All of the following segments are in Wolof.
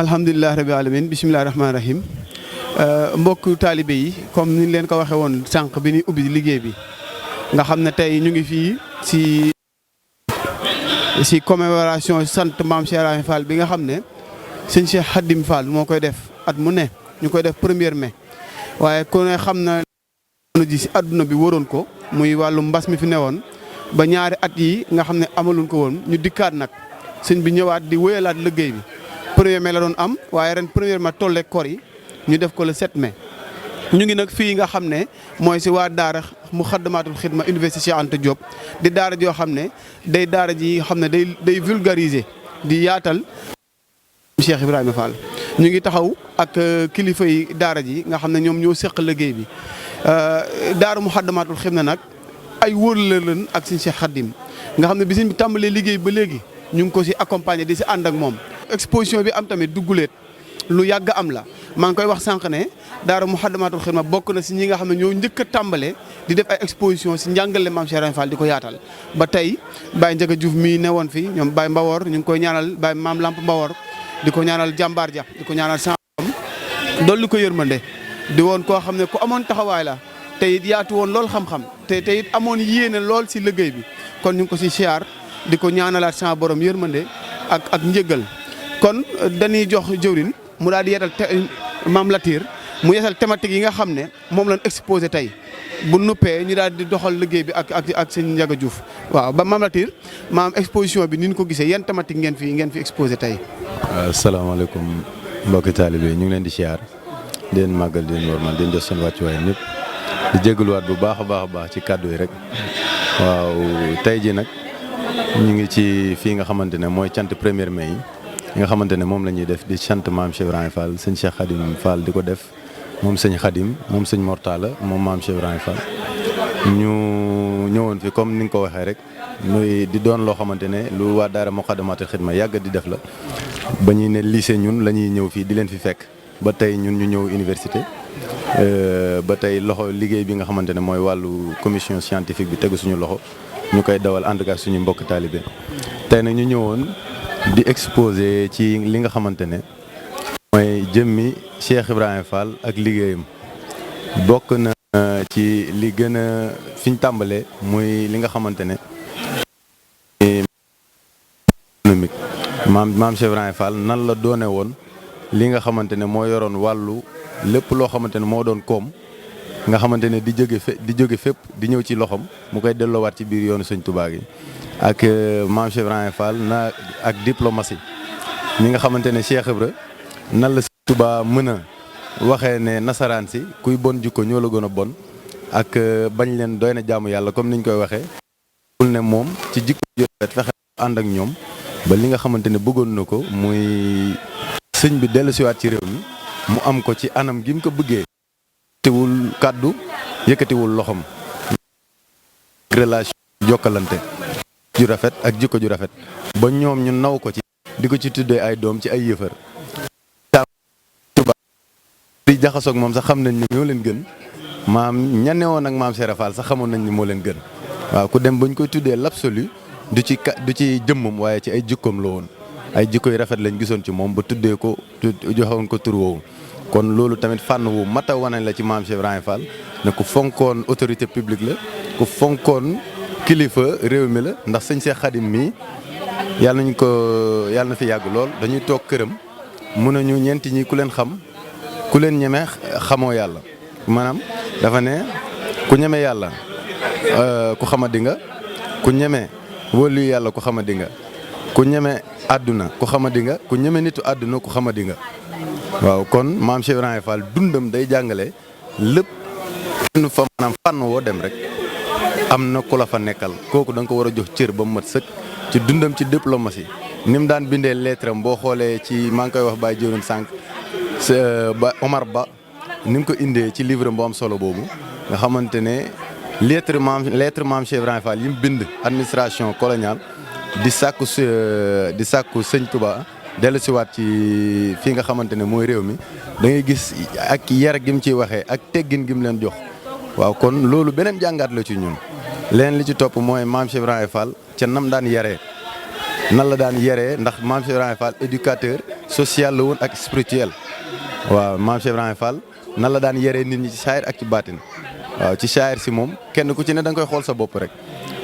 alhamdulilah rabi alamin bisimilah rahmaani rahim mbokk taalibe yi comme ni leen ko waxee woon sànq bi ñuy ubbi liggéey bi nga xam ne tey ñu ngi fii si commémoration sant maam Cheikh Ibrahima Fall bi nga xam ne sëñ Cheikh Khadim Fall moo koy def at mu ne ñu koy def 1er mai waaye ku ne xam na ji si àdduna bi waroon ko muy wàllu mbas mi fi newoon ba ñaari at yi nga xam ne amaluñ ko woon ñu dikkaat nag sëñ bi ñëwaat di wéyalaat liggéey bi 1er mai la doon am waaye ren 1er mai tolleeg koor yi ñu def ko le 7 mai. ñu ngi nag fii nga xam ne mooy si waa daara Muxaddamatul Xidma Université Cheikh Anta Diop di daara joo xam ne day daara ji xam ne day vulgariser di yaatal Cheikh Ibrahima Fall. ñu ngi taxaw ak kilifa yi daara ji nga xam ne ñoom ñoo seq liggéey bi daara Muxaddamatul Xidma nag ay wóor la leen ak suñu Cheikh Khadim nga xam ne bi ñu tàmbalee liggéey ba léegi ñu ngi ko si accompagner di si ànd ak moom. exposition bi am tamit dugguleet lu yàgg am la maa ngi koy wax sànq ne daara Muxaddamatul Xidma bokk na si ñi nga xam ne ñoo njëkk a tàmbale di def ay exposition si njàngale maam Cheikh Ibrahima Fall di ko yaatal ba tey Baye Ndiaga Diouf mii newoon fi ñoom Baye Mbawor ñu ngi koy ñaanal Baye Maam Lamp Mbawor di ko ñaanal jàmbaar ja di ko ñaanal sànqam dolli ko yërmande di woon koo xam ne ku amoon taxawaay la te it yaatu woon lool xam-xam te it amoon yéene lool si liggéey bi kon ñu ngi ko si siyaar di ko ñaanalaat sa borom yërmande ak njëgal kon dañuy jox jëwrin mu daal di yeetal Maam Latir mu yeetal thématique yi nga xam ne moom lañ exposé tey bu nuppee ñu daal di doxal liggéey bi ak sëñ Ndiaga Diouf waaw ba Maam Latir maam exposition bi ni ñu ko gisee yan thématique ngeen fi exposé tey. asalaamaaleykum mbokki taalibe ñu ngi leen di siyaar di leen màggal di leen wormal di leen jox seen wàccuwaay ñëpp di jégaluwaat bu baax a baax ci kàddu yi rek waaw tey ji nag ñu ngi ci fii nga xamante ne mooy cant 1er mai yi nga xamante ne moom la ñuy def di sant maam Cheikh Ibrahima Fall sëñ Cheikh Khadim Fall di ko def moom sëñ Khadim moom sëñ Mortala moom maam Cheikh Ibrahima Fall ñu ñëwoon fi comme ni nga ko waxee rek muy di doon loo xamante ne lu waa daara Muxaddamatul Xidma yàgg di def la ba ñuy ne lycée ñun la ñuy ñëw fii di leen fi fekk ba tey ñun ñu ñëw université ba tey loxo liggéey bi nga xamante ne mooy wàllu commission scientifique bi tegu suñu loxo ñu koy dawal ànd ak suñu mbokk taalibe tey nag ñu ñëwoon di exposé ci li nga xamante ne mooy jëmmi Cheikh Ibrahima Fall ak liggéeyam bokk na ci li gën a fi ñu tàmbalee muy li nga xamante ne économique maam Cheikh Ibrahima Fall nan la doone woon li nga xamante ne moo yoroon wàllu lépp loo xamante ne moo doon koom nga xamante ne di jóge fépp di ñëw ci loxom mu koy delloowaat ci biir yoonu Sëñ Tuubaa gi ak maam Cheikh Ibrahima Fall na ak diplomatie ñi nga xamante ne Cheikh Ibra nan la Sëñ Tuubaa mën a waxee ne nasaraan si kuy bon jikko ñoo la gën a bon ak bañ leen doy na jaamu yàlla comme niñ koy waxee ne moom ci jikko jot fexe ànd ak ñoom ba li nga xamante ne bëggoon na ko muy sëñ bi dellusiwaat ci réew mi mu am ko ci anam gi mu ko bëggee yëkkatiwul kàddu yëkkatiwul loxom relation jokkalante ju rafet ak jikko ju rafet ba ñoom ñu naw ko ci di ko ci tuddee ay doom ci ay yëfër di jaxasoog moom sax xam nañ ni ñoo leen gën maam ñane woon ak maam Cheikh Fall sax xamoon nañ ni moo leen gën waaw ku dem bañ koy tuddee l'absolu du ci jëmmam waaye ci ay jikkoom la woon ay jikko yu rafet lañ gisoon ci moom ba tuddee ko joxewoon ko tur woowu kon loolu tamit fànn wu mata wane la ci maam Cheikh Ibrahima Fall ne ku fonkoon autorité publique la ku fonkoon kilifa réew mi la ndax sëñ Cheikh Khadim mii yàlla na fi yàgg lool dañuy toog këram mun nañu ñeenti ñi ku leen xam ku leen ñeme xamoo yàlla maanaam dafa ne ku ñeme yàlla ku xamadi nga ku ñeme wóolu yàlla ku xamadi nga ku ñeme àdduna ku xamadi nga ku ñeme nitu àdduna ku xamadi nga waaw kon maam Cheikh Ibrahima Fall dundam day jàngale lépp fa maanaam fànn woo dem rek am na ku la fa nekkal kooku da nga ko war a jox cër ba mu mat sëkk ci dundam ci diplomatie ni mu daan bindee lettre am boo xoolee ci maa ngi koy wax Baye Diouroune sànq ba Omar Ba ni mu ko indee ci livre bu am solo boobu nga xamante ne lettre maam Cheikh Ibrahima Fall yi mu bind administration coloniale di sàkku sëñ Touba dellu siwaat ci fii nga xamante ne mooy réew mi da ngay gis ak yar gi mu ciy waxee ak teggin gi mu leen jox waaw kon loolu beneen jàngaat la ci ñun leneen li ci topp mooy maam Cheikh Ibrahima Fall ca nam daan yaree nan la daan yaree ndax maam Cheikh Ibrahima Fall éducateur social la woon ak spirituel. waaw maam Cheikh Ibrahima Fall nan la daan yaree nit ñi ci saayir ak ci baatin waaw ci saayir si moom kenn ku ci ne da nga koy xool sa bopp rek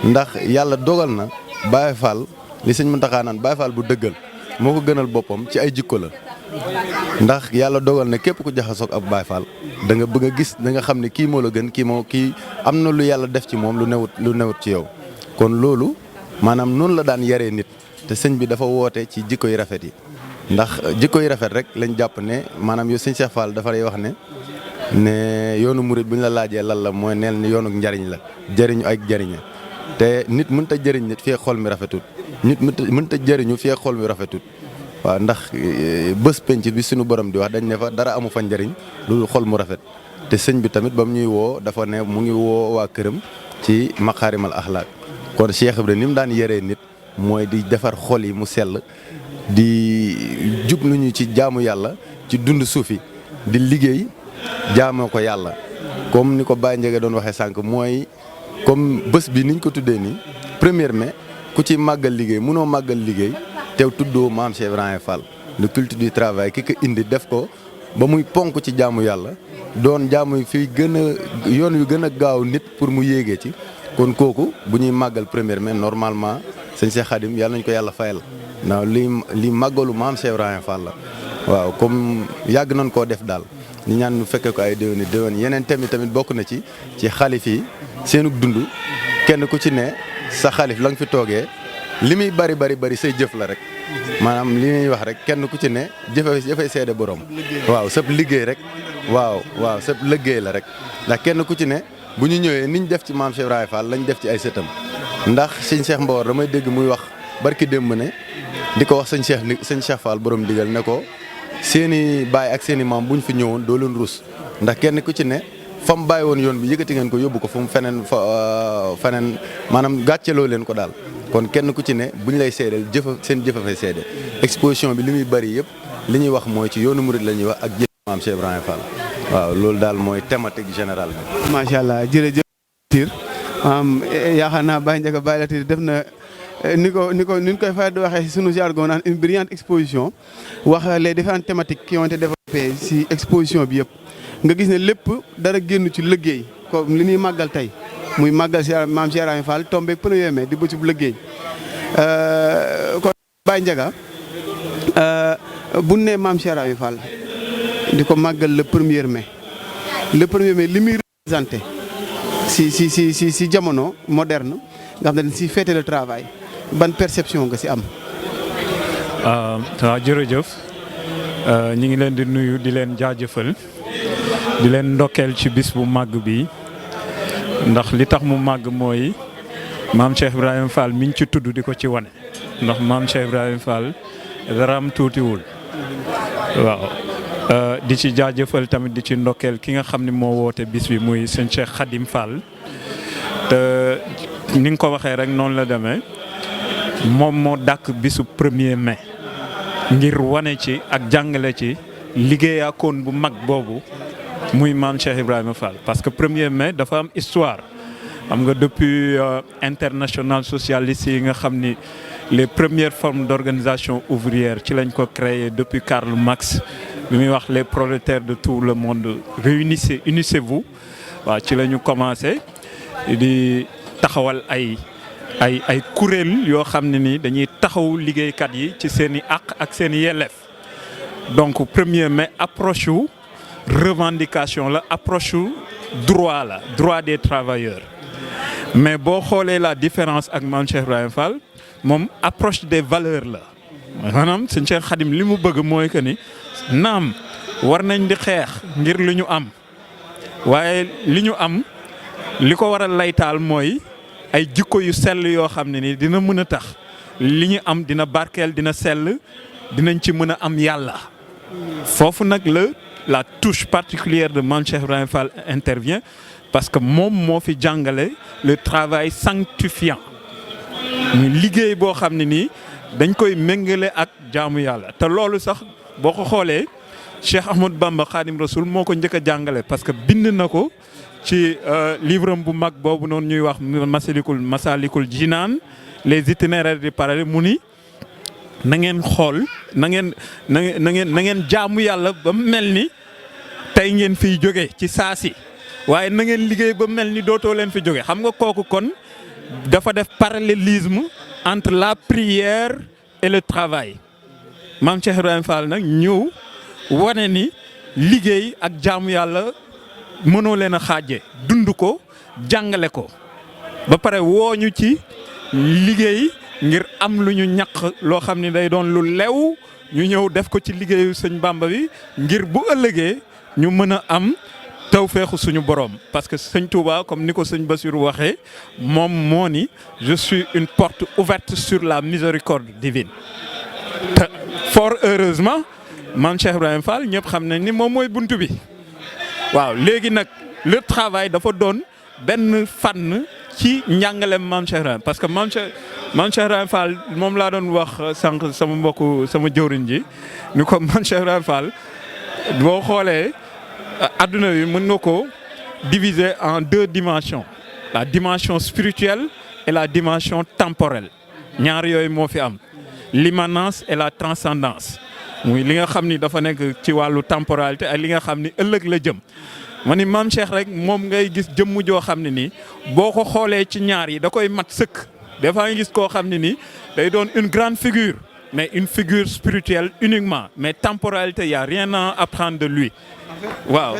ndax yàlla dogal na Baye Fall li sëñ Mountakha naan Baye Fall bu dëggal moo ko gënal boppam ci ay jikko la ndax yàlla dogal na képp ku jaxasoog ab Baye Fall da nga bëgg a gis da nga xam ne kii moo la gën kii am na lu yàlla def ci moom lu newut ci yow kon loolu maanaam noonu la daan yaree nit te sëñ bi dafa woote ci jikko yu rafet yi ndax jikko yu rafet rek lañ jàpp ne maanaam yow sëñ Cheikh Fall dafa lay wax ne yoonu murit bu ñu la laajee lan la mooy neel ni yoonu njariñ la jëriñu ak jëriñe te nit mënut a jëriñ nit fii xol mi rafetut nit mënut a jëriñu fii xol mi rafetut waaw ndax bés penc bi suñu borom di wax dañ ne fa dara amu fa njëriñ loolu xol mu rafet te sëñ bi tamit ba mu ñuy woo dafa ne mu ngi woo waa këram ci maqaarimal axlaaq kon Cheikh Ibrahima ni mu daan yaree nit mooy di defar xol yi mu sell di jublu ñu ci jaamu yàlla ci dund suufi di liggéey jaamoo ko yàlla comme ni ko Baye Ndiaga doon waxee sànq mooy comme bés bi niñ ko tuddee nii 1er mai ku ci màggal liggéey munoo màggal liggéey teew tuddoo maam Cheikh Ibrahima Fall le culte du travail ki ko indi def ko ba muy ponk ci jaamu yàlla doon jaamu fi gën a yoon wi gën a gaaw nit pour mu yéegee ci kon kooku bu ñuy màggal 1er mai normalement sëñ Cheikh Khadim yàlla nañ ko yàlla fayal ndax li màggalu maam Cheikh Ibrahima Fall la waaw comme yàgg nañ koo def daal ñu ñaan ñu fekkee ko ay déwén yeneen tamit bokk na ci xalif yi seenug dund kenn ku ci ne sa xalif la nga fi toogee li muy bari say jëf la rek maanaam li ñuy wax rek kenn ku ci ne jëfay seede borom waaw sab liggéey rek waaw sab liggéey la rek ndax kenn ku ci ne bu ñu ñëwee niñ def ci maam Cheikh Ibrahima Fall lañ def ci ay sëtam ndax sëñ Cheikh Mbawar damay dégg muy wax barki démb ne di ko wax sëñ Cheikh Fall borom digal ne ko seeni baay ak seeni maam bu ñu fi ñëwoon doo leen rus ndax kenn ku ci ne fa mu bàyyi woon yoon bi yëkkati ngeen ko yóbbu ko fu mu feneen maanaam gàcceloo leen ko daal kon kenn ku ci ne bu ñu lay seedeel seen jëfa fay seede exposition bi li muy bari yëpp li ñuy wax mooy ci yoonu murid la ñuy wax ak jëf maam Cheikh Ibrahima Fall waaw loolu daal mooy thématique générale bi. macha allah jërëjëf. yaakaar naa Baye Ndiaga Baye Latir def na ni ñu koy faral di waxee si sunu jargon naan une brillante exposition wax les différentes thématiques qui ont été développées si exposition bi yëpp nga gis ne lépp dara génn ci liggéey comme li ñuy màggal tey muy màggal si maam Cheikh Ibrahima Fall tombé 1er mai di bëccëg liggéey kon Baye Ndiaga bu ne maam Cheikh Ibrahima Fall di ko màggal le 1er mai li muy représenté si jamono moderne nga xam ne si fêter le travail ban perception nga si am. waaw jërëjëf ñu ngi leen di nuyu di leen jaajëfal di leen ndokkeel ci bis bu màgg bi ndax li tax mu màgg mooy maam Cheikh Ibrahima Fall mi ñu ci tudd di ko ci wane ndax maam Cheikh Ibrahima Fall daraam tuutiwul waaw. di ci jaajëfal tamit di ci ndokkeel ki nga xam ne moo woote bis bi muy sëñ Cheikh Khadim Fall te ni nga ko waxee rek noonu la demee moom moo dàkk bisu 1er mai ngir wane ci ak jàngale ci liggéeyaakoon bu mag boobu muy maam Cheikh Ibrahima Fall. parce que 1er mai dafa am histoire xam nga depuis international socialiste yi nga xam ni les premières formes d'organisation ouvrière ci lañ ko créé depuis Karl Marx. bi muy wax les prolétaires de tout le monde unissez-vous waaw ci la ñu commencé di taxawal ay kuréel yoo xam ne ni dañuy taxaw liggéeykat yi ci seen i àq ak seen i yelleef donc 1er mai approche wu revendication la approche wu droit des travailleurs mais boo xoolee la différence ak maam Cheikh Ibrahima Fall moom approche des valeurs la maanaam sëñ Cheikh Khadim li mu bëgg mooy que ni naam war nañ di xeex ngir li ñu am waaye li ñu am li ko waral laytaal mooy ay jikko yu sell yoo xam ne ni dina mën a tax li ñu am dina barkeel dina sell dinañ ci mën a am yàlla. foofu nag la touche particulière de Mame Cheikh Ibrahima Fall intervient parce que moom moo fi jàngale le travail sanctifiant ñu liggéey boo xam ne nii dañ koy méngale ak jaamu yàlla te loolu sax. boo ko xoolee Cheikh Ahmadou Bamba Khadim Rasoul moo ko njëkk a jàngale parce que bind na ko ci livre am bu mag boobu noonu ñuy wax Masalikul Jinaan les itinéraires du paradis mu ni na ngeen xool na ngeen jaamu yàlla ba mel ni tey ngeen fiy jóge ci saasi waaye na ngeen liggéey ba mel ni dootoo leen fi jóge xam nga kooku kon dafa def parallélisme entre la prière et le travail Maam Cheikh Ibrahima Fall nag ñëw wane ni liggéey ak jaamu yàlla mënoo leen a xaaje dund ko jàngale ko ba pare wooñu ci liggéey ngir am lu ñu ñaq loo xam ne day doon lu lew ñu ñëw def ko ci liggéeyu sëñ Bamba bi ngir bu ëllëgee ñu mën a am tawfeexu suñu borom parce que sëñ Touba comme ni ko sëñ Bassirou waxee moom moo ni je suis une porte ouverte sur la miséricorde divine te fort heureusement Maam Cheikh Ibrahima Fall ñëpp xam nañ ni moom mooy buntu bi waaw léegi nag le travail dafa doon benn fànn ci njàngaleem Maam Cheikh Ibrahima parce que Maam Cheikh Ibrahima Fall moom laa doon wax sànq sama mbokku sama jëwriñ ji ni ko Maam Cheikh Ibrahima Fall boo xoolee adduna bi mën nga ko diviser en 2 dimensions la dimension spirituelle et la dimension temporelle ñaar yooyu moo fi am l'immanence et la transcendance muy li nga xam ni dafa nekk ci wàllu temporalité ak li nga xam ni ëllëg la jëm ma ni Maam Cheikh rek moom ngay gis jëmm joo xam ne nii boo ko xoolee ci ñaar yi da koy mat sëkk des fois nga gis koo xam ne nii day doon une grande figure mais une figure spirituelle uniquement mais temporalité y a rien à apprendre de lui waaw.